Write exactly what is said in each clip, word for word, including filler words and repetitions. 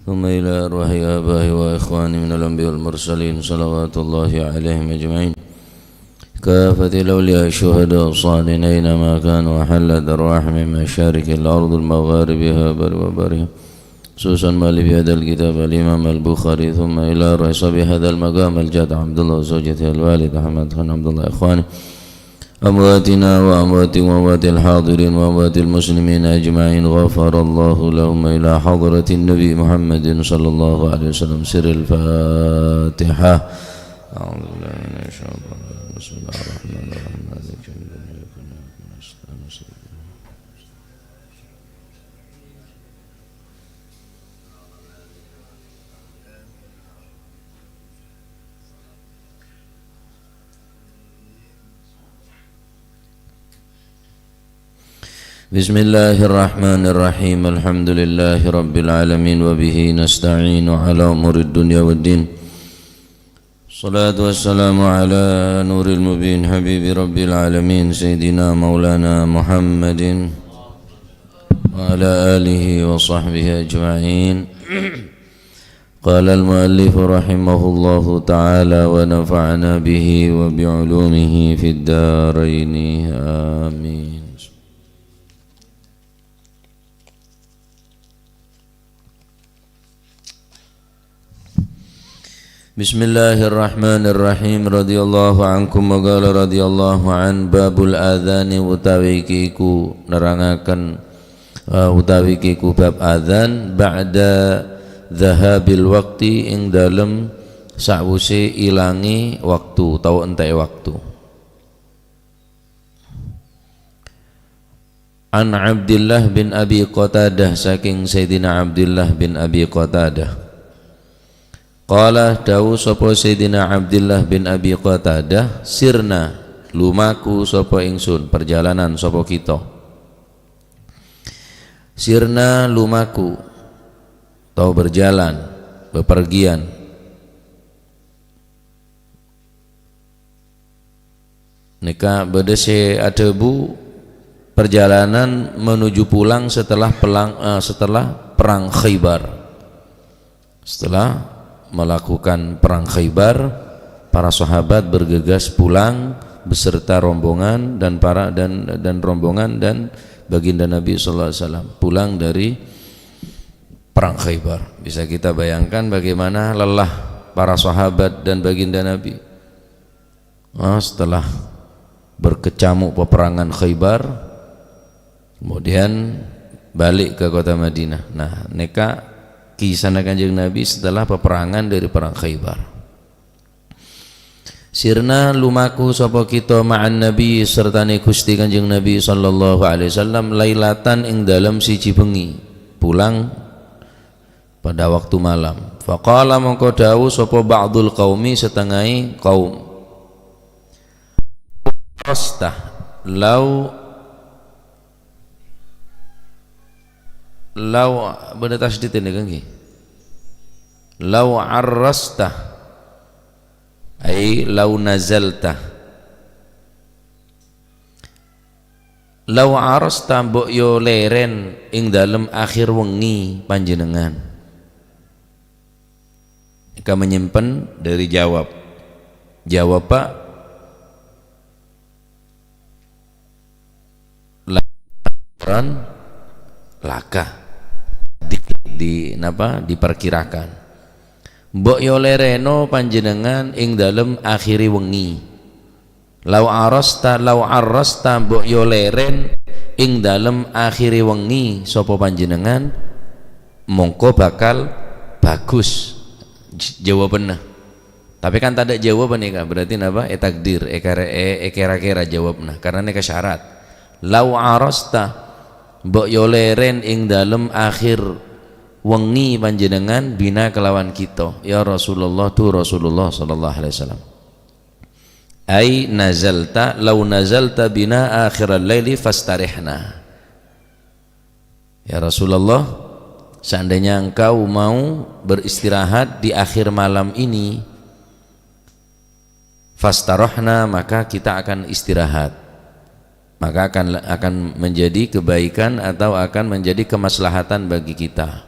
ثم إلى أرواح آبائي وإخواني من الأنبياء والمرسلين صلوات الله عليهم أجمعين. كافة الأولياء الشهداء الصالحين أينما كانوا، وحلت أرواحهم من مشارق الأرض المغاربها بر وبرها، خصوصا مؤلف هذا الكتاب الإمام البخاري، ثم إلى أرواح صاحب هذا المقام الجد عبد الله وزوجته الوالد أحمد خان عبد الله إخواني، أمواتنا وأمواتكم وأموات الحاضرين وأموات المسلمين أجمعين، غفر الله لهم، إلى حضرة النبي محمد صلى الله عليه وسلم. سر الفاتحة. أعوذ بالله من الشيطان الرجيم. بسم الله الرحمن الرحيم. مالك يوم الدين. إياك نعبد وإياك نستعين. بسم الله الرحمن الرحيم. الحمد لله رب العالمين، وبه نستعين على أمور الدنيا والدين. الصلاة والسلام على نور المبين، حبيب رب العالمين، سيدنا مولانا محمد وعلى آله وصحبه أجمعين. قال المؤلف رحمه الله تعالى ونفعنا به وبعلومه في الدارين. آمين. Bismillahirrahmanirrahim. Radhiyallahu ankum wa qala radhiyallahu an. Babul adzani, utawi iki iku nerangaken, eh, utawi iki iku bab adzan ba'da dzahabil waqti, ing dalem sawise ilange wektu, tao ente'e wektu. An Abdillah bin Abi Qatadah, saking Sayyidina Abdillah bin Abi Qatadah. Qala, dawuh sapa Sayyidina Abdillah bin Abi Qatadah, "Sirna, lumaku sapa ingsun, perjalanan sapa kita." Sirna lumaku, tao berjalan, bepergian. Nèka bâdâ sè adhâbu, perjalanan menuju pulang setelah pelang-, eh, setelah Perang Khaybar. Setelah melakukan Perang Khaybar, para sahabat bergegas pulang beserta rombongan dan para, dan, dan rombongan dan Baginda Nabi sallallahu alaihi wasallam pulang dari Perang Khaybar. Bisa kita bayangkan bagaimana lelah para sahabat dan Baginda Nabi. Ah, setelah berkecamuk peperangan Khaybar, kemudian balik ke kota Madinah. Nah, nèka kisahna Kanjeng Nabi setelah peperangan dari Perang Khaybar. Sirna, lumaku sapa kita ma'an Nabi, sertane Gusti Kanjeng Nabi sallallahu alaihi wasallam, lailatan, ing dalem siji bengi, pulang pada waktu malam. Faqala, mongko dawuh sapa ba'dul qaumi, setengahe kaum, "Arrasta, lau, lau," bâdâ tasydid nèka ngghi. "Lau arrasta, ai lau nazalta." "Lau arrasta, mbok yo leren ing dalem akhir wengi panjenengan." Ka menyimpan dari jawab. Jawab, Pak. Laporan laka. Di, di, napa, diperkirakan. "Mbok yo lereno panjenengan ing dalem akhiri wengi." "Lau arrasta, lau arrasta, mbok yo leren ing dalem akhiri wengi sapa panjenengan, mongko bakal bagus j-, jawabanna." Tapi kan tadâ' jawaban nèka, berarti napa? Ètakdir, èkare-, è-, èkira-kira jawabna, karena nèka syarat. "Lau arrasta, mbok yo leren ing dalem akhir wengi panjenengan bina kelawan kita, ya Rasulullah, tu Rasulullah sallallahu alaihi wasallam." Ai nazalta, lau nazalta bina akhiral laili fastarihna. Ya Rasulullah, seandainya engkau mau beristirahat di akhir malam ini, fastarahna, maka kita akan istirahat. maka akan, akan menjadi kebaikan atau akan menjadi kemaslahatan bagi kita.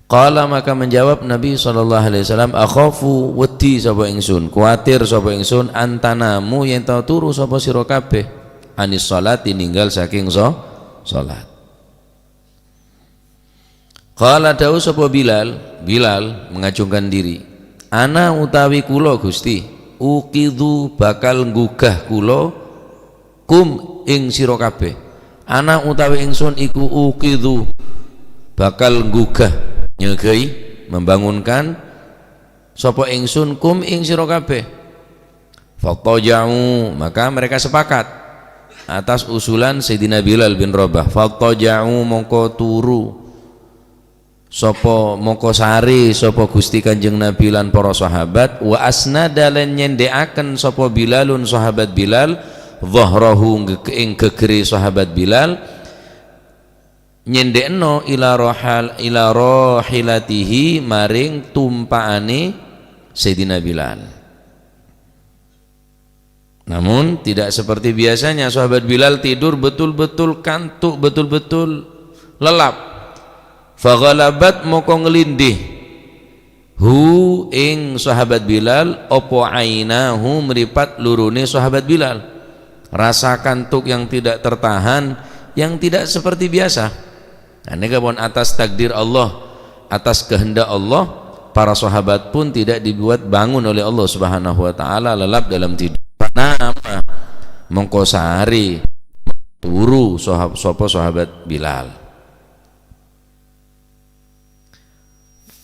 Qala, maka menjawab Nabi sallallahu alaihi wasallam, "Akhafu, wedi sapa ingsun, kuwatir sapa ingsun, an tanamu, yen ta turu sapa sira kabeh, anis sholati, ninggal saking so-, salat." Qala, dawuh sapa Bilal, Bilal mengacungkan diri, "Ana utawi kula, Gusti, uqidhu, bakal nggugah kula, kum, ing sira kabeh. Ana utawi ingsun iku uqidhu, bakal nggugah, nyegai, membangunkan, sapa ingsun, kum, ing sira kabeh." Fattaja'u, maka mereka sepakat atas usulan Sayyidina Bilal bin Rabah. Fattaja'u, mongko turu sapa, mongko sare sapa Gusti Kanjeng Nabi lan para sahabat, wa asnada, lan nyendhekaken sapa Bilalun, sahabat Bilal, dhahrahu, nge-, ing gegere sahabat Bilal, nyendhekno ila rohal-, ila rohilatihi, maring tumpakane Sayyidina Bilal. Namun, tidak seperti biasanya, sahabat Bilal tidur betul-betul kantuk, betul-betul lelap. Faghalabat, moko nglindih, hu, ing sahabat Bilal, apa ainahu, mripat lurune sahabat Bilal. Rasa kantuk yang tidak tertahan, yang tidak seperti biasa. Nah, nèka pon atas takdir Allah, atas kehendak Allah, para sahabat pun tidak dibuat bangun oleh Allah Subhanahu wa Ta'ala, lelap dalam tidur. Fanama, mongko sare turu sahab-, sapa sahabat Bilal.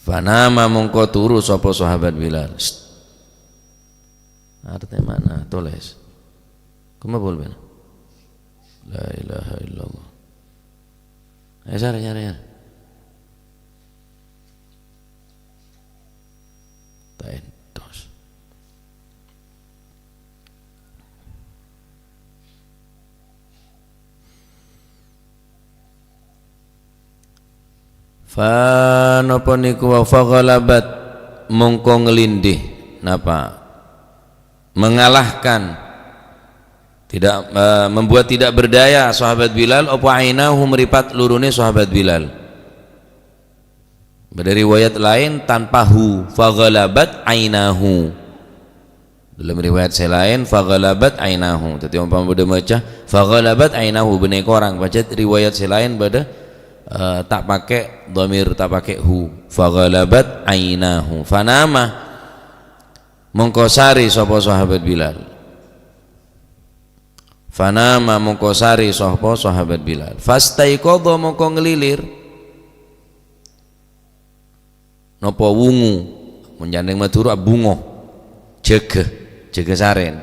Fanama, mongko turu sapa sahabat Bilal. Artè mana? Tulis. Kuma bol ben. La ilaha illallah. Ayo, sar, nyar, nyar. Ta' entos. Fa, napa niku, wa faghalabat, mongko nglindih, napa? Mengalahkan, tidak, eh, membuat tidak berdaya sahabat Bilal, apa ainahu, mripat lurune sahabat Bilal. Bâdâ riwayat laèn tanpa hu, faghalabat ainahu. Dalam riwayat sè laèn, faghalabat ainahu. Dhâddhi, ompama bâdâ maca, faghalabat ainahu, bânnè korang. Pajhât riwayat sè laèn bâdâ, eh, ta' pakè dhamir, ta' pakè hu. Faghalabat ainahu. Fanama. Mongko sarè sapa sahabat Bilal. Fanama, mongko sarè sapa sahabat Bilal. Fastaiqadha, mongko nglilir. Napa wungu? Mon ca'na Madhurâ, bungo. Jâgâ, jâgâ sarèn.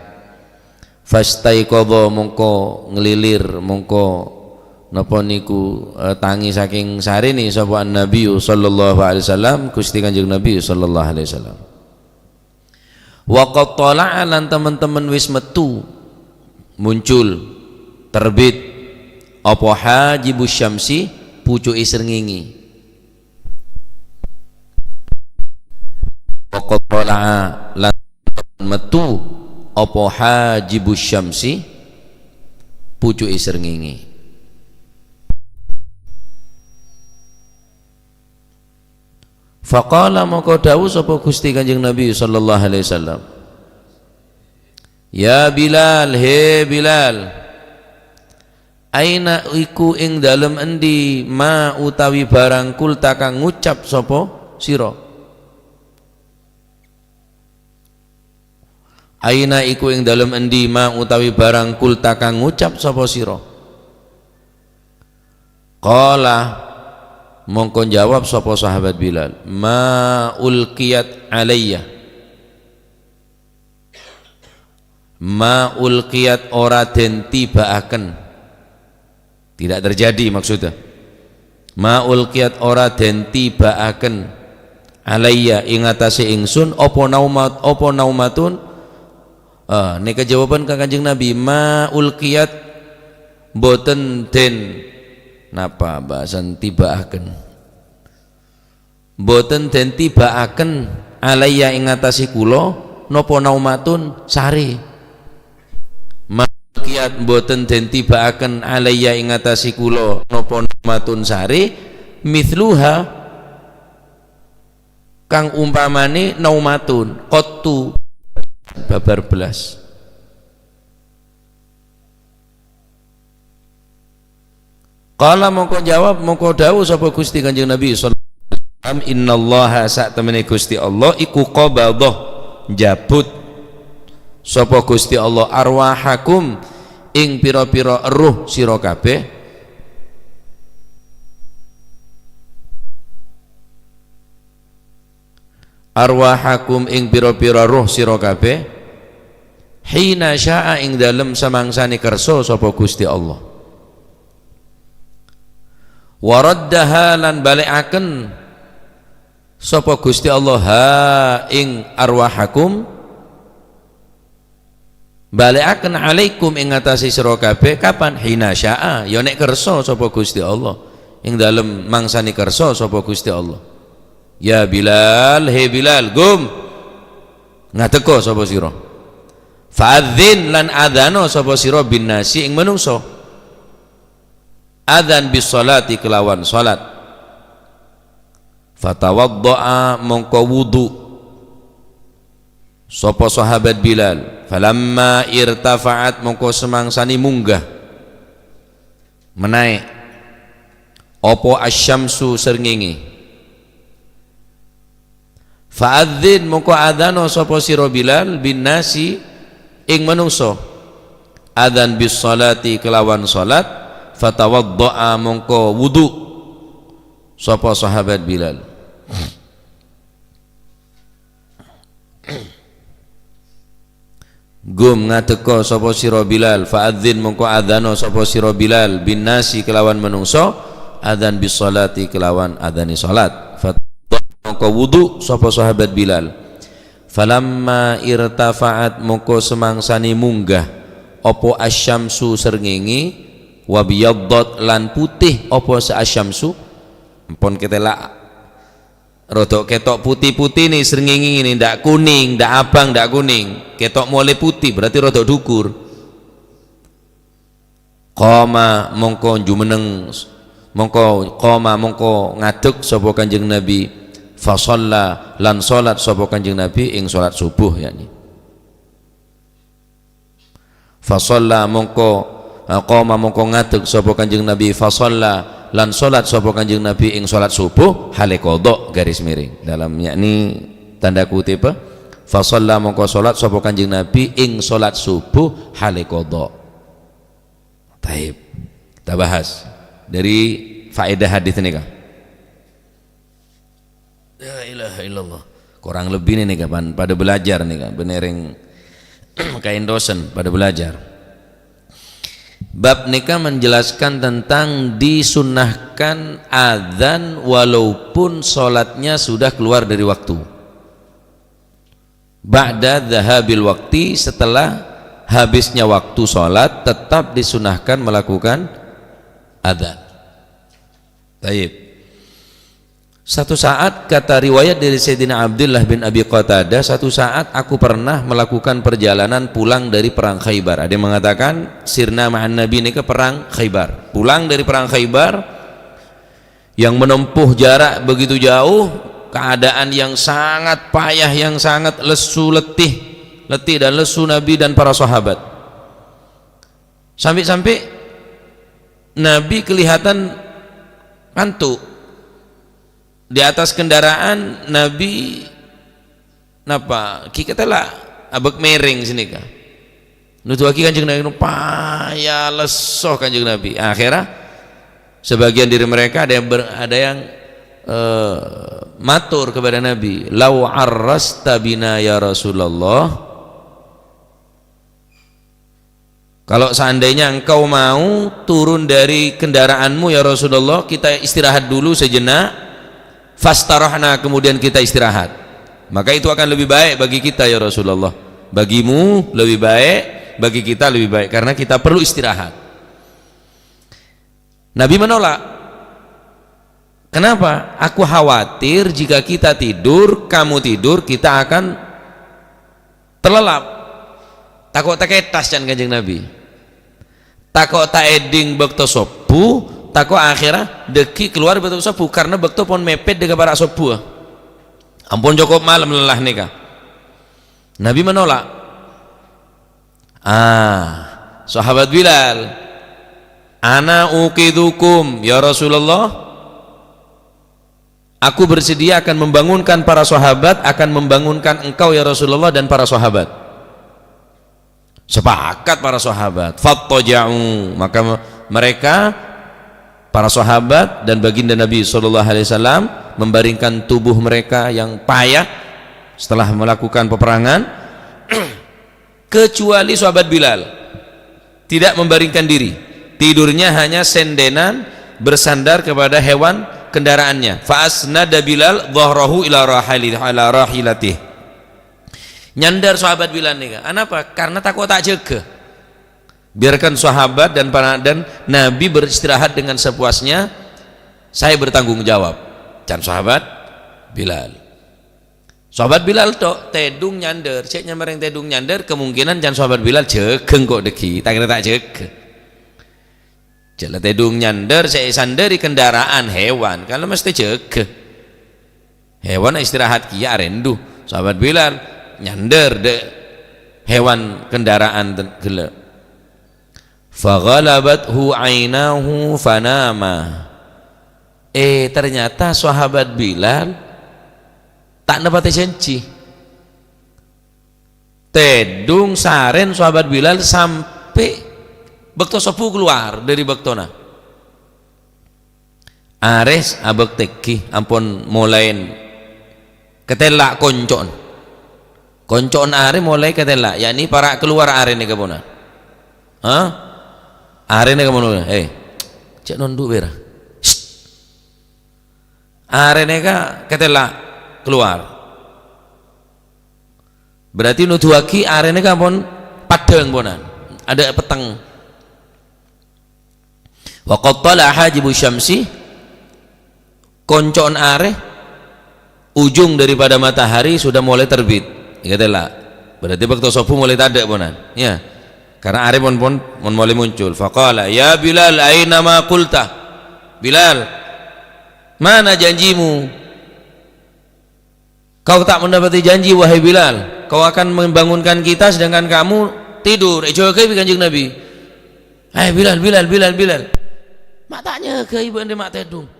Fastaiqadha, mongko nglilir, mongko napa niku, eh, tangi saking sarèna sapa An-Nabiyyu sallallahu alaihi wasallam, Gusti Kanjeng Nabi sallallahu alaihi wasallam. Wa qad thala'a, lan temen-temen wis metu, muncul, terbit, apa hajibus syamsi, pucuké srengéngé. Wa qad thala'a, lan metu, apa hajibus syamsi, pucuké srengéngé. Faqala, maka dawuh sapa Gusti Kanjeng Nabi sallallahu alaihi wasallam, "Ya Bilal, he Bilal, aina iku ing dalem endi ma utawi barang kulta kang ngucap sapa sira?" Aina iku ing dalem endi ma utawi barang kulta kang ngucap sapa sira? Qala, mongko njawab sapa sahabat Bilal, "Ma ulqiyat alayya." Ma ulqiyat, ora den tibaaken. Tidak terjadi maksudnya. Ma ulqiyat, ora den tibaaken, alayya, ing atase ingsun, apa naumat, apa naumatun. Eh, neka jawaban ka Kanjeng Nabi, ma ulqiyat, mboten den, napa, bahasan tibaaken. Mboten den tibaaken alayya ing atase kula, napa naumatun, sare. Ma ulqiyat mboten den tiba'aken alayya ing atase kula napa naumatun sari, mithluha, kang umpamane naumatun, qattu, babar belas. Qala mongko jawab, mongko dawuh sapa Gusti Kanjeng Nabi sallallahu alaihi wasallam, "Innallaha, sak temene Gusti Allah iku qabadha, njabut sapa Gusti Allah arwahakum ing pira-pira erruh sira kabeh." Arwahakum ing pira-pira roh sira kabeh, hina sya'a ing dalem samangsane kersa sapa Gusti Allah. Waraddaha lan balekaken sapa Gusti Allah ha ing arwahakum, balekaken alaikum ing atase sira kabeh kapan? Hina sya'a, ya nek kersa sapa Gusti Allah. Ing dalem mangsane kersa sapa Gusti Allah. Ya Bilal, he Bilal, gum. Ngadheka sapa sira? Fa'adzin lan adzana sapa sira bin nasi ing manungsa. Adzan bis sholati kelawan salat. Fatawadda'a mongko wudu. Sapa sahabat Bilal, falamma irtafa'at mongko semangsane munggah, menae, apa asyamsu srengenge. Fa'adzin mongko adzana sapa sira Bilal bin nasi ing manungsa. Adzan bis sholati kelawan salat, fatawadda'a mongko wudu sapa sahabat Bilal. Gum ngadheka sapa sira Bilal, fa'adzin mongko adzana sapa sira Bilal, bin nasi kelawan manungsa, adzan bis sholati kelawan adzane salat. Fat-, mongko wudu sapa sahabat Bilal. Falamma irtafa'at mongko semangsane munggah, apa asyamsu srengenge, wa biyaddat lan putih apa se asyamsu, ampon ketela. Rodok ketok putih-putih nih, srengenge ini ndak kuning, ndak abang, ndak kuning. Ketok mole putih, berarti rodok dukur. Qoma mongko jumeneng, mongko qoma mongko ngadek sapa Kanjeng Nabi, fa shalla lan salat sapa Kanjeng Nabi ing salat subuh, yakni. Fa shalla mongko, eh, qoma mongko ngadek sapa Kanjeng Nabi, fa shalla lan salat sapa Kanjeng Nabi ing salat subuh hale qadha, garis miring. Dalam yakni tanda kutip, eh, fa shalla mongko salat sapa Kanjeng Nabi ing salat subuh hale qadha. Taib. Kita bahas dari faedah hadis ini, Kang. La ilaha illallah. Kurang lebih ini kapan pada belajar nih, Kang. Benereng kain dosen pada belajar. Bab nika menjelaskan tentang disunnahkan adzan walaupun sholatnya sudah keluar dari waktu. Ba'da dzahabil waqti, setelah habisnya waktu sholat, tetap disunahkan melakukan adzan. Taib. Satu saat, kata riwayat dari Sayyidina Abdullah bin Abi Qatadah, satu saat aku pernah melakukan perjalanan pulang dari perang Khaybar. Ada yang mengatakan, sirna ma'an Nabi ini ke perang Khaybar. Pulang dari perang Khaybar, yang menempuh jarak begitu jauh, keadaan yang sangat payah, yang sangat lesu, letih, letih dan lesu Nabi dan para sahabat. Sampai-sampai Nabi kelihatan ngantuk. Di atas kendaraan, Nabi napa? Ghi ketela, abek mereng sini ka. Nuduhagi Kanjeng Nabi, payah leso Kanjeng Nabi. Akhirnya, sebagian dari mereka ada yang ber-, ada yang, eh, matur kepada Nabi, "Lau arrasta bina ya Rasulullah." Kalau seandainya engkau mau turun dari kendaraanmu, ya Rasulullah, kita istirahat dulu sejenak, fastarahna, kemudian kita istirahat. Maka itu akan lebih baik bagi kita, ya Rasulullah. Bagimu lebih baik, bagi kita lebih baik, karena kita perlu istirahat. Nabi menolak. Kenapa? Aku khawatir jika kita tidur, kamu tidur, kita akan telelap. Tako' taketas can Kanjeng Nabi. Tako' ta' èdhing bâkto sobbhu, tako' akhèrra dhâggi' kalowar bâkto sobbhu, karna bâkto pon mèpèt dhâ' ka para' sobbhuwâ. Ampon cokop malem lella nèka. Nabi menolak. Ah, sahabat Bilal, "Ana uqidhukum, ya Rasulullah." Aku bersedia akan membangunkan para sahabat, akan membangunkan engkau, ya Rasulullah, dan para sahabat. Sepakat para sahabat. Fattaja'u. Maka me-, mereka, para sahabat dan baginda Nabi sallallahu alaihi wasallam, membaringkan tubuh mereka yang payah setelah melakukan peperangan, kecuali sahabat Bilal. Tidak membaringkan diri. Tidurnya hanya sendenan bersandar kepada hewan kendaraannya. Fa asnada Bilal dhahrahu ila rahali-, ala rahilatih. Nyandar sahabat Bilal nèka. Anapa? Karena tako' ta' jâgâ. Biarkan sahabat dan para, dan Nabi beristirahat dengan sepuasnya. Saya bertanggung jawab. Can sahabat Bilal. Sahabat Bilal tok, tèdung nyandâr. Cè' nyamana orèng tèdung nyandâr, kemungkinan can sahabat Bilal jâgâ engko' dhâggi', ta' kèra ta' jâgâ. Jhâ' la tèdung nyandâr sè èsandâri kendaraan hewan, kan la mestè jâgâ. Hewan istirahat kèya arèndhu. Sahabat Bilal nyandâr dhâ' hewan kendaraan ten-, ghellâ'. Faghalabathu ainahu fanama. Eh, ternyata sahabat Bilal ta' nepatè janji. Tèdung sarèn sahabat Bilal sampè' bâkto sobbhu kalowar dhâri bâktona. Arè abâktèghi ampon molaè katella' konco'na. Konco'na arè molaè katella', yakni para' kalowar arè nèka ponan. Hah? Arè nèka ponan. Eh, cè' nondhu' bhârâ. Shh. Arè nèka katella' kalowar. Berarti nodhuwâghi arè nèka pon paddhâng ponan. Adâ' petteng. Wa qad tala hajibu syamsi, konco'na arè, ujung daripada matahari sudah mulai terbit. Katella'. Berarti bâkto sobbhu mulai tadâ' ponan. Ya. Karena arè pon, pon, pon mulai muncul. Faqala, "Ya Bilal, aina ma qulta?" Bilal, mana janjimu? Kau tak menepati janji, wahai Bilal. Kau akan membangunkan kita sedangkan kamu tidur. Èjâgâi bi' Kanjeng Nabi. "Hai Bilal, Bilal, Bilal, Bilal. Ma' ta' nyâgâi bâ'na ma' tèdung."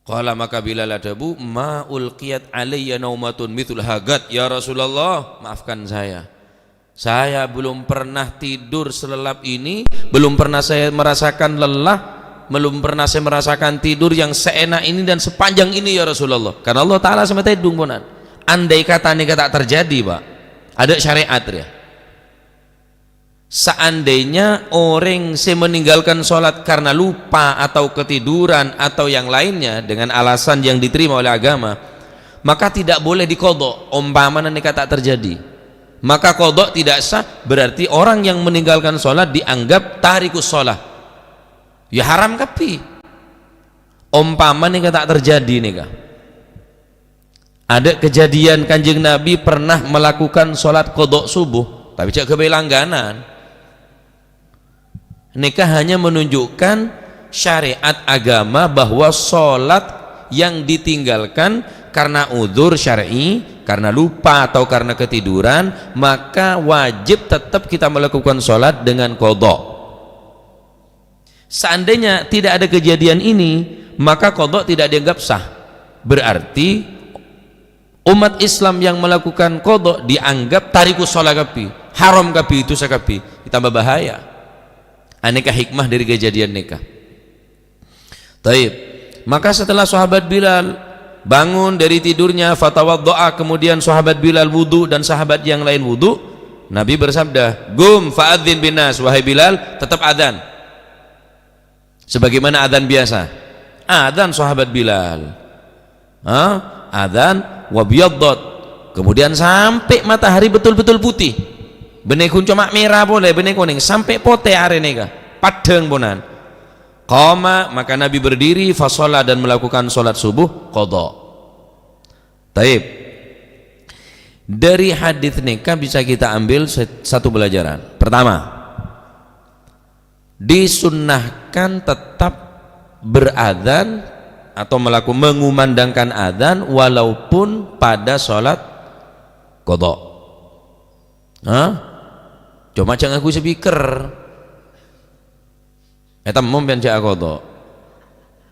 Qala, maka Bilal adhâbu, "Ma ulqiyat alayya naumatun mithl hadat, ya Rasulullah, maafkan saya. Saya belum pernah tidur selelap ini, belum pernah saya merasakan lelah, belum pernah saya merasakan tidur yang seenak ini dan sepanjang ini, ya Rasulullah." Karena Allah Ta'ala sè matèdung ponan. Andai kata nèka ta' terjadi, Pak, adâ' syariat rèya. Seandainya orèng sè meninggalkan sholat karena lupa atau ketiduran atau yang lainnya dengan alasan yang diterima oleh agama, maka tidak boleh diqadha, ompamana nèka ta' terjadi. Maka qadha tidak sah, berarti orang yang meninggalkan sholat dianggap tarikus sholat. Ya haram kabbhi. Ompama nèka ta' terjadi nèka. Adâ' kejadian Kanjeng Nabi pernah melakukan sholat qadha subuh, tapè jhâ' ghâbây langganan. Nèka hanya menunjukkan syariat agama bahwa sholat yang ditinggalkan karena udzur syar'i, karena lupa atau karena ketiduran, maka wajib tetap kita melakukan sholat dengan qadha. Seandainya tidak ada kejadian ini, maka qadha tidak dianggap sah. Berarti umat Islam yang melakukan qadha dianggap tarikus shalah kabbhi, haram kabbhi, dhusa kabbhi, tambah bahaya. Anèka hikmah dari kejadian nèka. Taib. Maka setelah sahabat Bilal bangun dari tidurnya, fatawadda'a, kemudian sahabat Bilal wudu dan sahabat yang lain wudu, Nabi bersabda, "Gum fa'adzin bin nas, wahai Bilal, tetap adzan." Sebagaimana adzan biasa. Adzan sahabat Bilal. Ha? Adzan, wa biyaddat. Kemudian sampai matahari betul-betul putih. Bânnè ghun coma mèra polè, bânnè konèng, sampai potè arè nèka. Paddhâng ponan. Qama, maka Nabi berdiri, fasholla, dan melakukan sholat subuh qadha. Taib. Dari hadis nèka bisa kita ambil se-, satu pelajaran. Pertama, Disunnahkan tetap beradzan atau melaku-, mengumandangkan adzan walaupun pada sholat qadha. Hah? Coma jhâ' ngangghui speaker. Ètemmo sampèyan jhâ' qadha.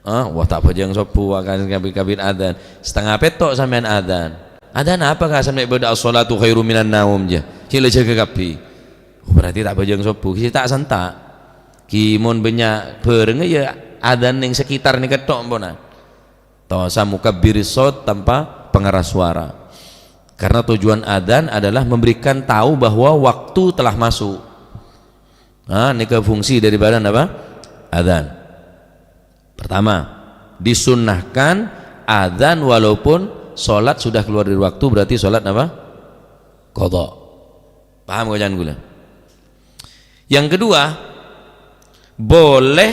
Ah, wah, ta' abhâjâng sobbhu, wah, kan kabit-kabit adzan. Satengnga pètto' sampèyan adzan. Adzan apa, Ka', sampè' bâdâ "As-shalatu khairum minan naum" jâ? Sè la jâgâ kabbhi. Oh, berarti ta' abhâjâng sobbhu. Ghi' ta' santa'. Ghi' mon bânnya' bhârângnga, ya, adzan neng sekitar nèka tok, ampon. Tosa mukabbiris shaut tanpa pengeras suara. Karena tujuan adzan adalah memberikan tahu bahwa waktu telah masuk. Nah, nèka fungsi daripada napa? Adzan. Pertama, disunnahkan adzan walaupun sholat sudah keluar dari waktu, berarti sholat napa? Qadha. Paham bâcaan kaulâ? Yang kedua, boleh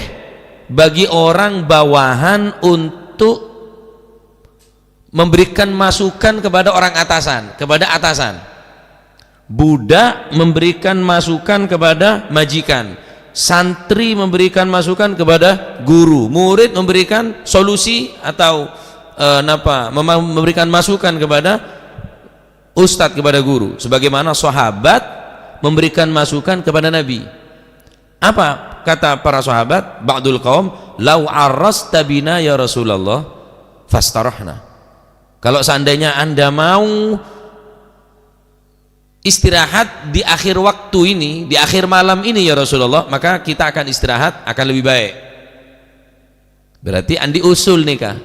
bagi orang bawahan untuk memberikan masukan kepada orang atasan, kepada atasan. Budak memberikan masukan kepada majikan, santri memberikan masukan kepada guru, murid memberikan solusi atau, eh, napa, mema-, memberikan masukan kepada ustadz, kepada guru, sebagaimana sahabat memberikan masukan kepada Nabi. Apa kata para sahabat? Ba'dul qaum, "Lau arrasta bina ya Rasulullah, fastarahna." Kalau seandainya Anda mau istirahat di akhir waktu ini, di akhir malam ini, ya Rasulullah, maka kita akan istirahat, akan lebih baik. Berarti andi' usul nèka.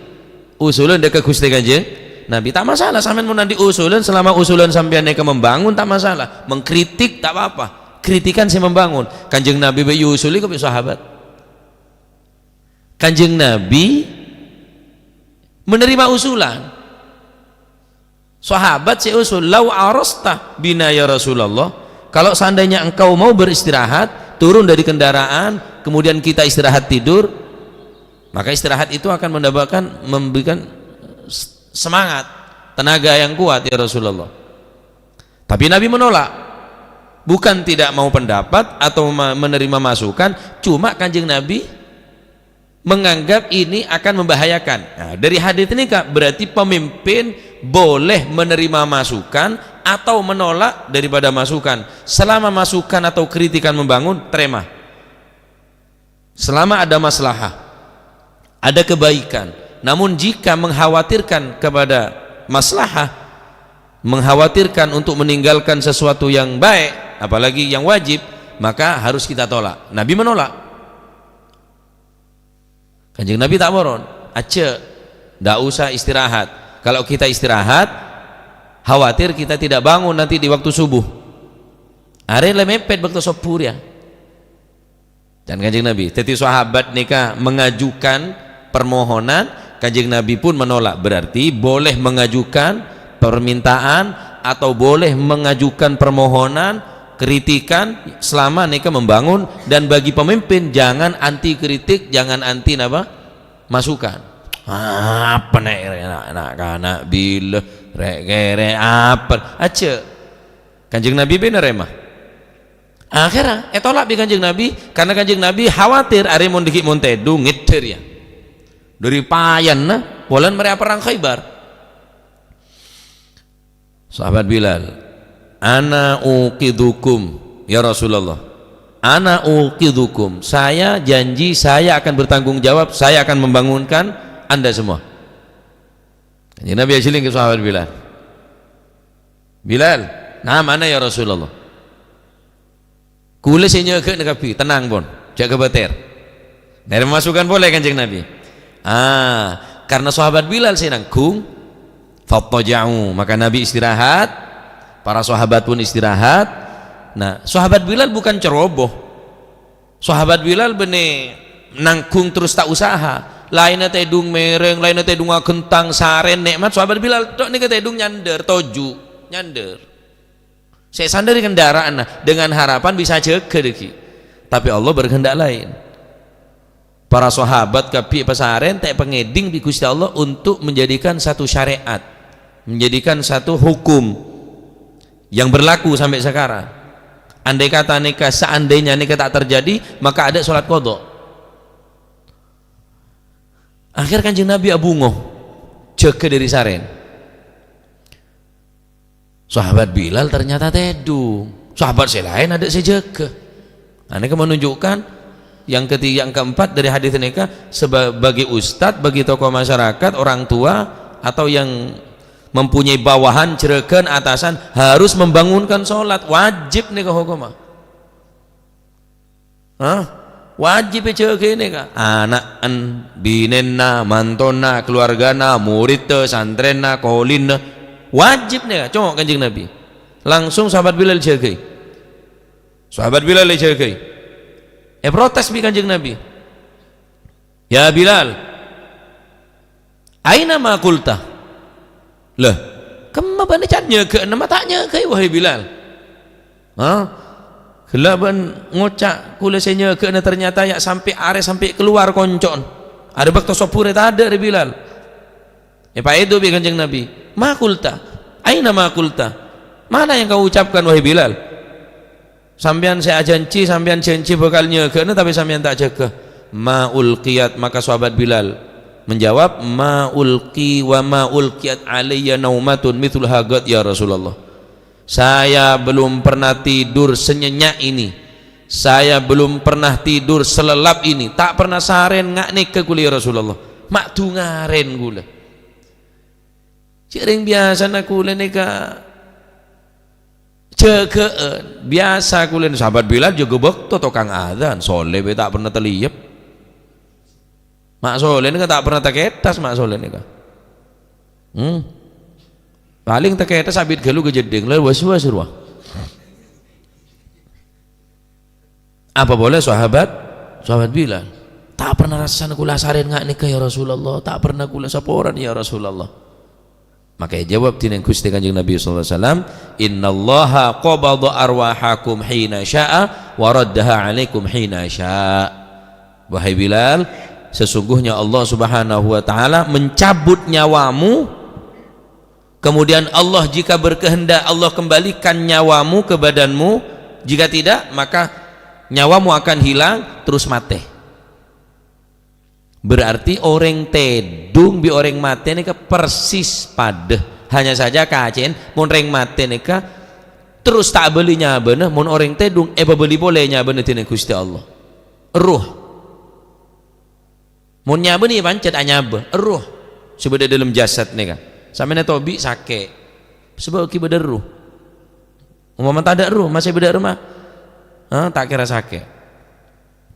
Usulan dâ' ka Ghustè Kanjeng Nabi. Ta' masalah, sampèyan mon andi' usulan, selama usulan sampèyan nèka membangun, ta' masalah. Mengkritik, ta' apa-apa. Kritikan sè membangun. Kanjeng Nabi bâ' èusuli bi' sahabat. Kanjeng Nabi menerima usulan. Sahabat sè usul, "Lau arasta bina ya Rasulullah, kalau seandainya engkau mau beristirahat, turun dari kendaraan, kemudian kita istirahat tidur, maka istirahat itu akan mendapatkan, memberikan s-, semangat, tenaga yang kuat, ya Rasulullah." Tapi Nabi menolak. Bukan tidak mau pendapat atau ma-, menerima masukan, cuma Kanjeng Nabi menganggap ini akan membahayakan. Nah, dari hadis ini, Kak, berarti pemimpin boleh menerima masukan atau menolak daripada masukan. Selama masukan atau kritikan membangun, terima. Selama ada maslahah, ada kebaikan. Namun jika mengkhawatirkan kepada maslahah, mengkhawatirkan untuk meninggalkan sesuatu yang baik, apalagi yang wajib, maka harus kita tolak. Nabi menolak. Kanjeng Nabi ta' moron, "Ajjhâ', ndak usah istirahat. Kalau kita istirahat, khawatir kita tidak bangun nanti di waktu subuh." Arè la mèpèt bâkto sobbhu rèya. Can Kanjeng Nabi. Dhâddhi sahabat nèka mengajukan permohonan, Kanjeng Nabi pun menolak. Berarti boleh mengajukan permintaan atau boleh mengajukan permohonan, kritikan, selama nèka membangun, dan bagi pemimpin jangan anti kritik, jangan anti napa? Masukan. Apa nè' na'-, na'-kana' bilâ rè'-kèrè' apa? Ajjhâ'. Kanjeng Nabi bân narèma. Akhèrra ètolak bi' Kanjeng Nabi, karena Kanjeng Nabi khawatir arè mon dâggi' mon tèdung ngèddhâr, ya. Dâri payanna, polana marè aperrang Khaybar. Sahabat Bilal, "Ana uqidhukum, ya Rasulullah. Ana uqidhukum. Saya janji, saya akan bertanggung jawab, saya akan membangunkan Anda semua." Kanjeng Nabi ajhâling ka sahabat Bilal. "Bilal, na'am, ana ya Rasulullah." "Kaulâ sè nyagâna kabbhi, tenang pon, jhâ' kabâtèr." Narèma masukan polè Kanjeng Nabi. Ah, karena sahabat Bilal sè nanggung, fattaja'u, maka Nabi istirahat, para sahabat pun istirahat. Nah, sahabat Bilal bukan ceroboh. Sahabat Bilal bânnè nanggung terros ta' usaha. Laènna tèdung mèrèng, laènna tèdung aghentang, sarèn, nè'mat. Sahabat Bilal tok nèka tèdung nyandâr, toju', nyandâr. Sè èsandâri kendaraanna dengan harapan bisa jâgâ dâggi'. Tapè Allah berkehendak lain. Para sahabat kabbhi èpasarèn ta' èpangèdhing bi' Ghustè Allah untuk menjadikan satu syariat, menjadikan satu hukum yang berlaku sampai sekarang. Andai kata nèka, seandainya nèka ta' terjadi, maka adâ' salat qadha. Akhèr Kanjeng Nabi abhungo, jâgâ dâri sarèn. Sahabat Bilal ternyata tèdung. Sahabat sè laèn adâ' sè jâgâ. Nah, nèka menunjukkan yang keti-, yang keempat dari hadis nèka, seba-, bagi ustadz, bagi tokoh masyarakat, orang tua, atau yang mempunyai bawahan, juragan, atasan, harus membangunkan sholat. Wajib nèka hukumma. Hah? Wajib èjâgâi nèka. Ana'en, binèna, mantona, keluargana, muridda, santrèna, kolinna. Wajib nèka, coma Kanjeng Nabi. Langsung sahabat Bilal jâgâi. Sahabat Bilal èjâgâi. Èprotes bi' Kanjeng Nabi. "Ya Bilal, aina ma qulta?" Lah, kemma bâ'na can nyâgâ'âna ma' ta' nyâgâ'è, wahai Bilal? Hah? Ghellâ' bâ'na ngoca' kaulâ sè nyâgâ'âna, ternyata ya' sampè' arè sampè' kalowar konco'na. Arè bâkto sobbhu rè tadâ' rè Bilal. Èpaèdhâbu bi' Kanjeng Nabi. "Ma qulta? Aina ma qulta? Mana yang kau ucapkan, wahai Bilal?" Sampèyan sè ajhânjhi, sampèyan jhânjhi bhâkal nyâgâ'âna, tapè sampèyan ta' jâgâ. "Ma ulqiyat," maka sahabat Bilal menjawab, "Ma ulqi wa ma ulqiyat alayya naumatun mithluha qat, ya Rasulullah. Saya belum pernah tidur senyenyak ini. Saya belum pernah tidur selelap ini. Ta' pernah sarèn nga' nèka kaulâ, ya Rasulullah. Ma' dhungarèn kaulâ." Jhâ' rèng biyasana kaulâ nèka jâgâ'ân. Biyasa kaulâ nèka sahabat Bilal jâgâ bâkto tokang adzan, sholè bhâi ta' pernah talèyep. Ma' sholè nèka ta' pernah takèthas, ma' sholè nèka. Hmm. Palèng takèthas abit ghâllu ka jeddhing, la was-was rowa. Apa polè sahabat, sahabat Bilal, "Ta' pernah rassana kaulâ sarèn nga' nèka, ya Rasulullah. Ta' pernah kaulâ saporana, ya Rasulullah." Maka èjâwâb dhinèng Ghustè Kanjeng Nabi sallallahu alaihi wasallam, "Innallaha qabada arwahakum hina sya'a wa raddaha alaikum hina sya'a." Wahai Bilal, sesungguhnya Allah Subhanahu wa Ta'ala mencabut nyawamu. Kemudian Allah jika berkehendak, Allah kembalikan nyawamu ke badanmu. Jika tidak, maka nyawamu akan hilang, terus matè. Berarti orèng tèdung bi' orèng matè nèka persis padâ. Hanya saja kacèn, mon rèng matè nèka terros ta' abâli nyabâna, mon orèng tèdung èpabâli polè nyabâna dhinèng Ghustè Allah. Erroh. Mon nyabâna ya pancèt anyabâ, erroh sè bâdâ è dâlem jasad nèka. Sampèyan ètobi' sakè', sabâb ghi' bâdâ erroh. Umpama tadâ' erroh, masè bâdâ erroh ma', ha, ta' kèra sakè'.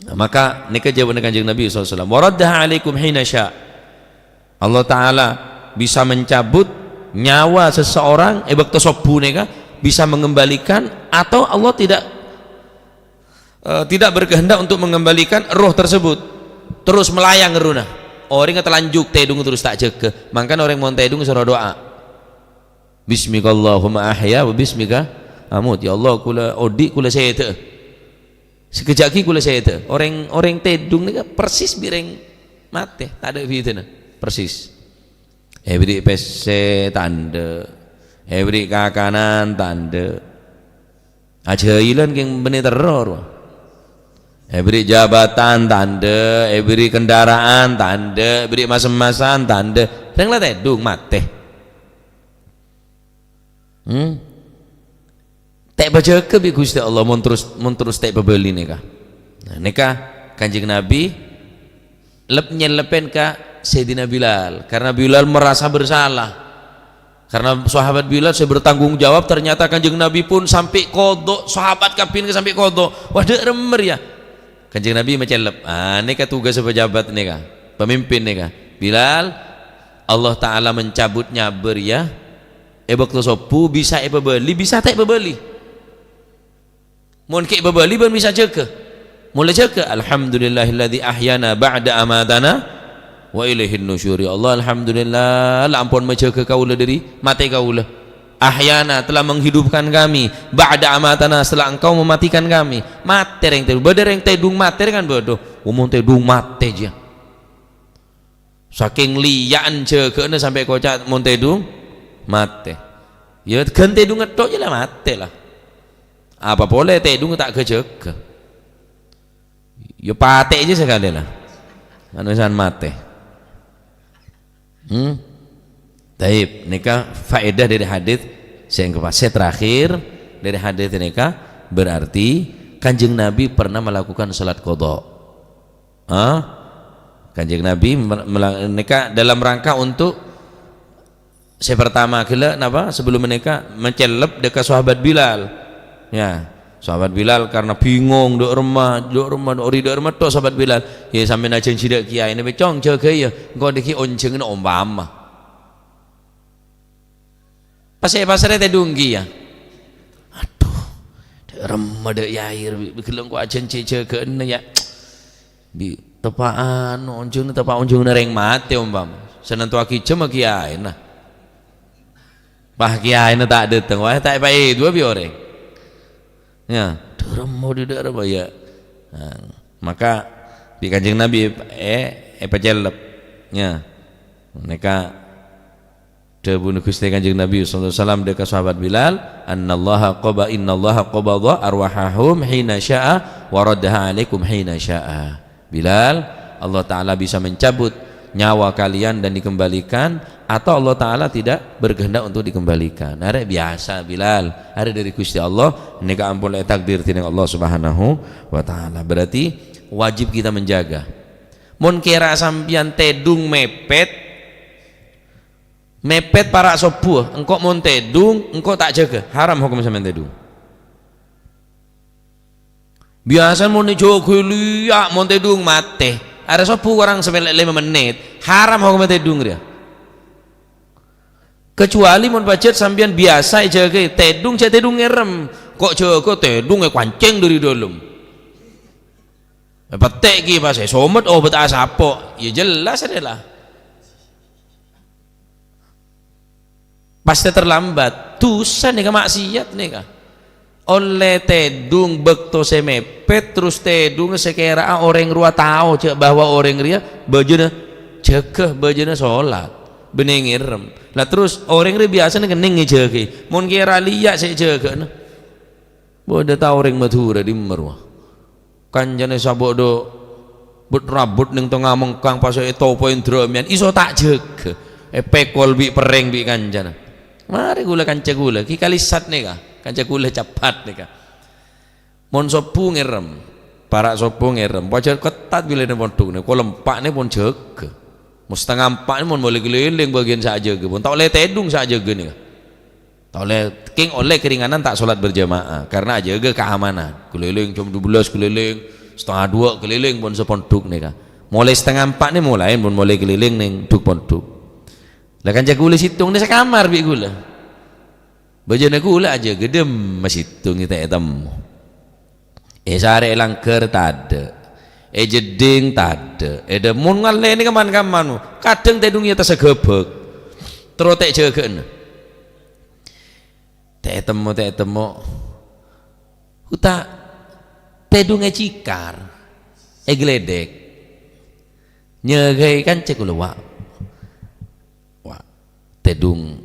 Nah, maka nèka jâwâbhânna Kanjeng Nabi sallallahu alaihi wasallam, "Wa raddaha alaikum hina sya'." Allah Ta'ala bisa mencabut nyawa seseorang è bâkto sobbhu nèka, bisa mengembalikan, atau Allah tidak eh, tidak berkehendak untuk mengembalikan roh tersebut. Terros malayang errohna. Orèngnga talanjhuk tèdung terros ta' jâgâ. Mangkana orèng mon tèdung soro du'a. "Bismikallahumma ahya wa bismika amut." "Ya Allah, kaulâ odi', kaulâ sèdhâ. Sakejjhâ' ghi kaulâ sèdhâ." Orèng, orèng tèdung nèka persis bi' rèng matè, tadâ' bhidhâna. Persis. Èbèrri' pèssè, tandhâ'. Èbèrri' kakanan, tandhâ'. Ajhâilan kèng bânnè terro, rowa. Èbèrri' jabatan, tandhâ'. Èbèrri' kendaraan, tandhâ'. Èbèrri' mas-emmasan, tandhâ'. Rèng la tèdung, matè. Hmm? Ta' èpajâgâ bi' Ghustè Allah mon terros, mon terros ta' èpabâli nèka. Nah, nèka Kanjeng Nabi lep-nyelleppèn ka Sayyidina Bilal, karena Bilal merasa bersalah. Karena sahabat Bilal sè bertanggung jawab, ternyata Kanjeng Nabi pun sampè' kodho', sahabat kabbhi nèka sampè' kodho'. Wah, dâ' remmer, ya. Kanjeng Nabi macellep. Ah, nèka tugas pejabat nèka, pemimpin nèka. "Bilal, Allah Ta'ala mencabut nyabâ rèya è bâkto sobbhu, bisa èpabâli, bisa ta' èpabâli. Mon ghi' èpabâli, bâ'na bisa jâgâ. Mon la jâgâ, alhamdulillahilladzi ahyana ba'da amatana wa ilaihin nusyur. Ya Allah, alhamdulillah, la ampon majâgâ kaulâ dâri matè kaulâ. Ahyana, telah menghidupkan kami, ba'da amatana, setelah Engkau mematikan kami." Matè rèng tèdung. Bâdâ rèng tèdung matè kan bâdâ. Omong tèdung matè jiyâ. Sakèng liya'an jâgâ'na sampè' koca' mon tèdung, matè. Ya, ghân tèdung ngetthok jiyâ la matè la. Apa polè tèdhung ta' ghâjâghâ. Ya patè jâ sakalè la. Anu san matè. Hmm? Taib, nèka faedah dâri hadits sè engko' pas. Sè terakhir dâri hadits nèka berarti Kanjeng Nabi pernah melakukan salat qadha. Hah? Kanjeng Nabi mel-, mela-, nèka dalam rangka untuk sè pertama ghellâ' napa? Sebelum nèka macellep dâ' ka sahabat Bilal. Ya, sahabat Bilal karena bingung, dâ' remma, dâ' remma, dâ' ri dâ' remma tok sahabat Bilal. "Ya, sampèyan ajhânjhi dâ' kiyaèna, 'Cong, jâgâ ya, engko' dhâggi' onjhângnga ompama.'" Pas è pasarra tèdhung kèya. "Adhu, dâ' remma dâ' yair, bi' ghellâ' engko' ajhânjhi jâgâ'ânna ya. Bi' teppa'an onjhângnga, teppa' onjhângnga rèng matè ompama. Sè nantowaghi jhâmma kiyaèna. Pas kiyaèna ta' dâteng, wah, ta' èpaèduwâ bi' orèng." Ya, dâ' remma dâ' remma ya. Nah, maka bi' Kanjeng Nabi è-, èpacellep. Ya. Nèka dhâbuna Ghustè Kanjeng Nabi sallallahu alaihi wasallam dâ' ka sahabat Bilal, "Annallaha qaba-, innallaha qabadha arwahahum hina sya'a wa raddaha alaikum hina sya'a." Bilal, Allah Ta'ala bisa mencabut nyawa kalian dan dikembalikan, atau Allah Ta'ala tidak berkehendak untuk dikembalikan. Arè biyasa, Bilal. Arè dâri Ghustè Allah, nèka ampon ètakdir dèning Allah Subhanahu wa Ta'ala. Berarti wajib kita menjaga. Mon kèra sampèyan tèdhung mèpèt, mèpèt para' sobbhu, engko' mon tèdhung, engko' ta' jâgâ. Haram hokomma sampèyan tèdhung. Biyasana mon èjâgâ liya', mon tèdhung matè. Arè sobbhu korang sampe lè-, lèma mennit. Haram hokomma tèdhung rèya. Kecuali mon pajhât sampèyan biyasa èjâgâ, tèdhung jhâ' tèdhung ngèrèm. Ko' jâgâ tèdhung èkoncèng dâri dâlem. Èpettè' kèya pas èsomet, oh, bâta asapo'. Ya jelas rèya la. Pastè terlambat. Dhusa nèka, maksiat nèka. Ollè tèdhung bâkto sè mèpèt, terros tèdhung sè kèra'a orèng rowa tao jhâ' bahwa orèng rèya bâjâna jâgâ, bâjâna solat, bânnè ngèrèm. La terros orèng rèya biyasana kennèng èjâgâi. Mon kèra liya' sè èjâgâna, bâdâ tao orèng Madhurâ dimma rowa. Kancana sabo' dâ' but-rabut neng tengnga mengkang pas ètopo ènḍrâmèyan, iso ta' jâgâ. Èpèkol bi' perrèng bi' kancana. Marè ghulâ kanca ghulâ, Ki Kalisat nèka, kanca ghulâ Capat nèka. Mon sobbhu ngèrèm, para' sobbhu ngèrèm, pajhât kettat bilâna pondhuk nèka, ko' lempa'na pon jâgâ. Mon satengnga empa' nèka mon molè kalèlèng bâgiyân sè ajâgâ, pon ta' ollè tèdhung sè ajâgâ nèka. Ta' ollè, kèng ollè kèringanan ta' solat berjamaah, karena ajâgâ keamanan. Kalèlèng jam dua belas kalèlèng, satengnga duwâ' kalèlèng pon sapondhuk nèka. Molè satengnga empa' nèka molaè pon molè kalèlèng neng dhuk-pondhuk. La kanca ghulâ sèttong nèka sakamar bi' ghulâ. Bâjâna ghulâ ajâgâ dimma sèttong ta' ètemmo. È sarè' langghâr tadâ', è jeddhing tadâ', è dâ-, mon ngallè nèka man-kamman, kadhâng tèdhung è attas ghâbâk. Terro ta' èjâgâna. Ta' ètemmo, ta' ètemmo. Uta' tèdhung ècèkar, èglèdhèk. Nyâgâi kanca ghulâ, wa'. Wa', tèdhung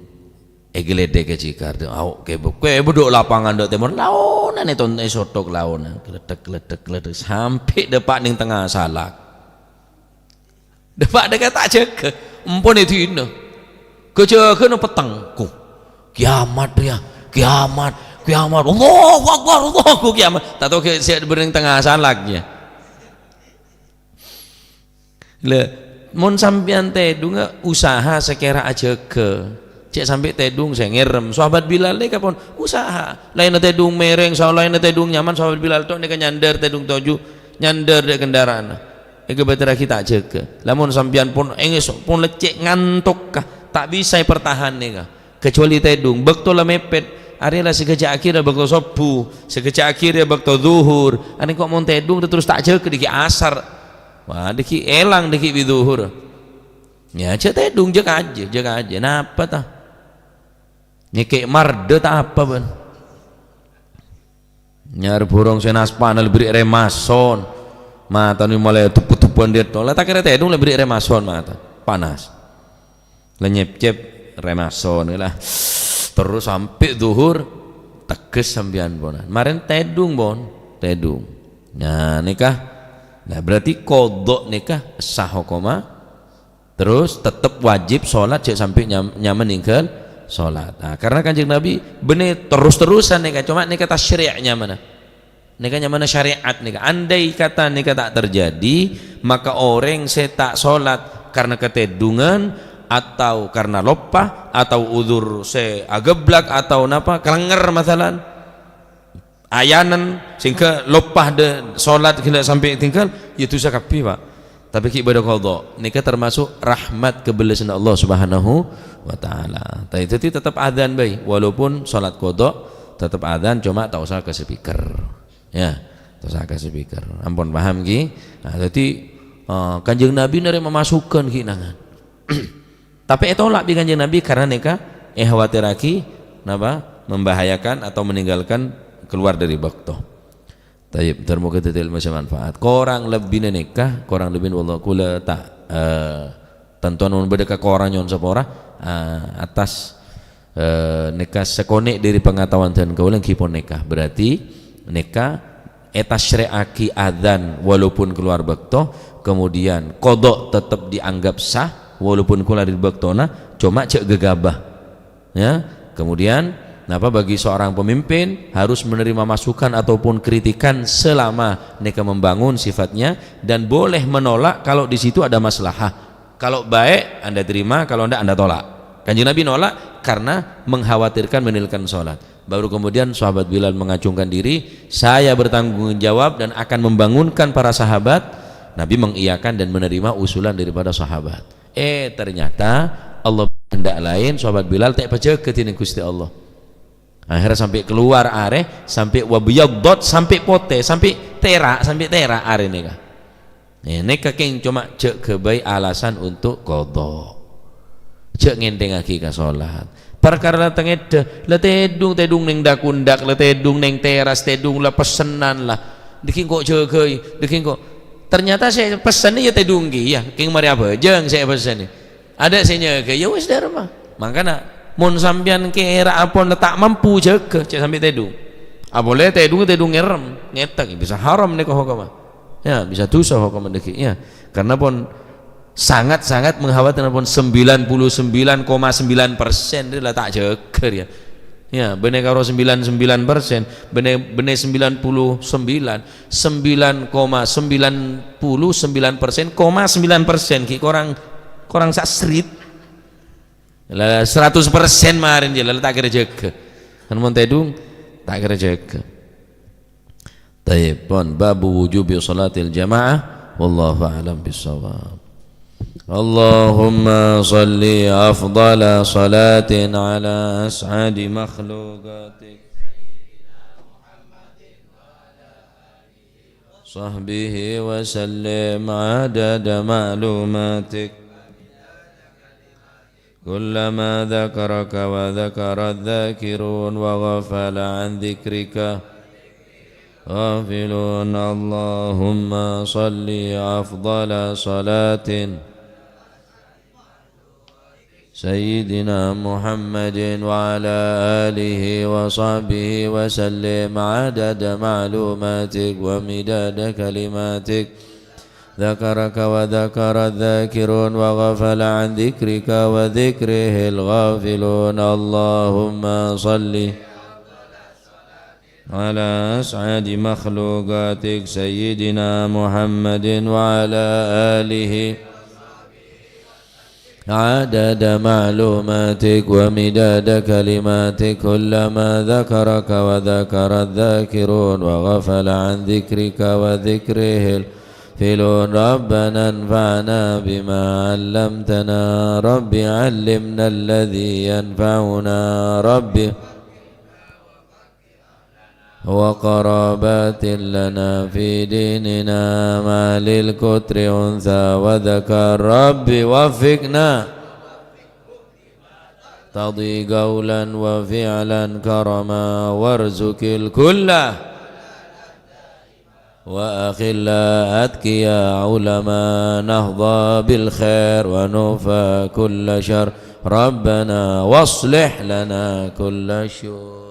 èglèdhèk ècèkar, dâ-, au, kèbâ, kèbâ dâ' lapangan dâ' tèmor, laonan èton-, èsothok laonan, gledhek, gledhek, gledhek, sampè' dâpa' neng tengnga salak. Dâpa' dâ' ka ta' jâgâ, empon è dinna. Ghâjâghâna petteng, ku, kiamat rèya, kiamat, kiamat, Allahu Akbar, Allahu kiamat. Ta' tao ghi' sè bâdâ neng tengnga salak, ya. Lha, mon sampèyan tèdhungnga, usaha sakèra ajâgâ. Cè' sampè' tèdhung sè ngèrèm. Sahabat Bilal nèka pon usaha. Laènna tèdhung mèrèng, sa-, laènna tèdhung nyaman, Sahabat Bilal tok nèka nyandâr tèdhung toju', nyandâr dâ' kendaraanna. Èghâbâtèrraghi ta' jâgâ. Lamon sampèyan pon èngès, pon leccè' ngantok ka, ta' bisa èpertahanè ka. Kecuali tèdhung, bâkto la mèpèt, arèya la sakejjhâ' akhir bâkto sobbhu, sakejjhâ' akhir bâkto dhuhur. Arèya ko' mon tèdhung terros ta' jâgâ dhâggi' asar. Wah, dhâggi' èlang dhâggi' bi' dhuhur. Ya, jhâ' tèdhung, jhâ' kajâ, jhâ' kajâ. Napa ta? Nyèkè' mardhâ ta' apa, bân? Nyar burung sè naspana la bherri' rèmason. Matana malè dubbu-dubbuwân dâ' èto. La ta' kèra tèdhung la bherri' rèmason mata. Panas. La nyèp-cèp rèmason la. Terros sampè' dhuhur. Tegghes sampèyan, pon. Marèn tèdung, pon. Tèdung. Nah, nèka. Nah, berarti qadha nèka sah hokomma. Terros tettep wajib sholat, jhâ' sampè' nyam-, nyamana nèngghâl sholat. Nah, karena Kanjeng Nabi bânnè terros-terrosan nèka, coma nèka tasyri' nyamana. Nèka nyamana syariat nèka. Andai kata nèka ta' terjadi, maka orèng sè ta' sholat karena katèdungan, atau karena loppa, atau udzur sè ageblak, atau napa, kalènger masalan, ayanan, sehingga loppa dâ-, sholat ghellâ' sampè' tèngghâl, ya dhusa kabbhi, Pak. Tapè ghi' bâdâ qadha. Nèka termasuk rahmat kabellâsânna Allah Subhanahu wa Ta'ala. Tapi dhâddhi tettep adzan bhâi, walaupun sholat qadha, tettep adzan, coma ta' osa ka speaker. Ya, ta' osa ka speaker. Ampon paham, ghi? Nah, dhâddhi, eh, Kanjeng Nabi narèma masukan, ghi, nangan. Tapè ètolak bi' Kanjeng Nabi karena nèka èkhawatirraghi, napa? Membahayakan atau meninggalkan keluar dari bâkto. Tayyib, muga dhâddhi ilmu sè manfaat. Korang lebbina nèka, korang lebbina wallah kaulâ ta', eh, tanto mon bâdâ ka korang nyo'on sapora, eh, atas, eh, nèka sakonè' dâri pengetahuan dân kaulâ ghi pon nèka. Berarti nèka ètasyri'aghi adzan walaupun keluar bâkto, kemudian qadha tettep dianggap sah walaupun keluar dâri bâktona, coma jhâ' ghâghâbâ. Ya, kemudian, napa bagi seorang pemimpin harus menerima masukan ataupun kritikan selama nèka membangun sifatnya dan boleh menolak kalau di situ ada maslahah. Kalau baik, Anda terima, kalau enggak, Anda tolak. Kanjeng Nabi nolak karena mengkhawatirkan meninggalkan sholat. Baru kemudian sahabat Bilal mengacungkan diri, "Saya bertanggung jawab dan akan membangunkan para sahabat." Nabi mengiyakan dan menerima usulan daripada sahabat. Eh, ternyata Allah berkehendak lain, sahabat Bilal ta' èpajâgâ dhinèng Ghustè Allah. Akhirnya sampè' kalowar arè, sampè' wabyaddat, sampè' potè, sampè' tèra', sampè' tèra' arè nèka. Eh, nèka kèng coma jhâ' ghâbây alasan untuk qadha. Jhâ' ngènthèngngaghi ka sholat. Parkara la tangèdhâ, la tèdung, tèdung nèng dak-ondak, la tèdung nèng teras, tèdung la pessenan la. Dâgghi' engko' jâgâi, dâgghi' engko'. Ternyata sè pessennè ya tèdung kèya, kèng marè abhâjâng sè èpessennè. Adâ' sè nyâgâi, ya wis, dârma. Mangkana, mon sampèyan kèra ampon ta' mampu jâgâ, jhâ' sampè' tèdung. Apolè tèdung, tèdung ngèrèm, ngètèk, bisa haram nèka hokomma. Ya, bisa dhusa hokomma dâgghi', ya. Karena pon sangat-sangat mengkhawatirkan pon sembilan puluh sembilan koma sembilan persen la ta' jâgâ, ya. Ya, bânnè karo sembilan sembilan persen, bânnè, bânnè sembilan puluh sembilan, sembilan koma sembilan puluh sembilan persen, koma sembilan persen, ghi' korang, korang sasrit. La, seratus persen marèn jâ, la, la ta' kèra jâgâ. Kan mon tèdung, ta' kèra jâgâ. Tayyib, pon, babu wujubi sholatil jamaah. Wallahu a'lam bissawab. Allahumma shalli afdhala shalatin ala as'adi makhluqatik. Sahbihi wa sallim adada ma'lumatik. Kullama dzakaraka wa dzakaradz dzakirun wa ghafala an dzikrika ghafilun. Allahumma shalli afdhala shalatin Sayyidina Muhammadin wa ala alihi wa sahbihi wa sallim adada ma'lumatik wa midada kalimatik. Dzakaraka wa dzakaradz dzakirun wa ghafala an dzikrika wa dzikrihil ghafilun. Allahumma shalli ala as'adi makhluqatik Sayyidina Muhammadin wa ala alihi adada ma'lumatik wa midada kalimatik. Kullama dzakaraka wa dzakaradz dzakirun wa ghafala an dzikrika wa dzikrihil ghafilun. Rabbana anfa'na bima 'allamtana. Rabbi 'allimna alladzi yanfa'una. Rabbi wa qarabatin lana fi dinina ma lil qutri untha wa dzakar. Rabbi waffiqna taqdi qaulan wa fi'lan karama warzuqil kulla wa akhilla atqiya ulama nahda bil khair wa nufa kulla syarr. Rabbana waslih lana kulla syur.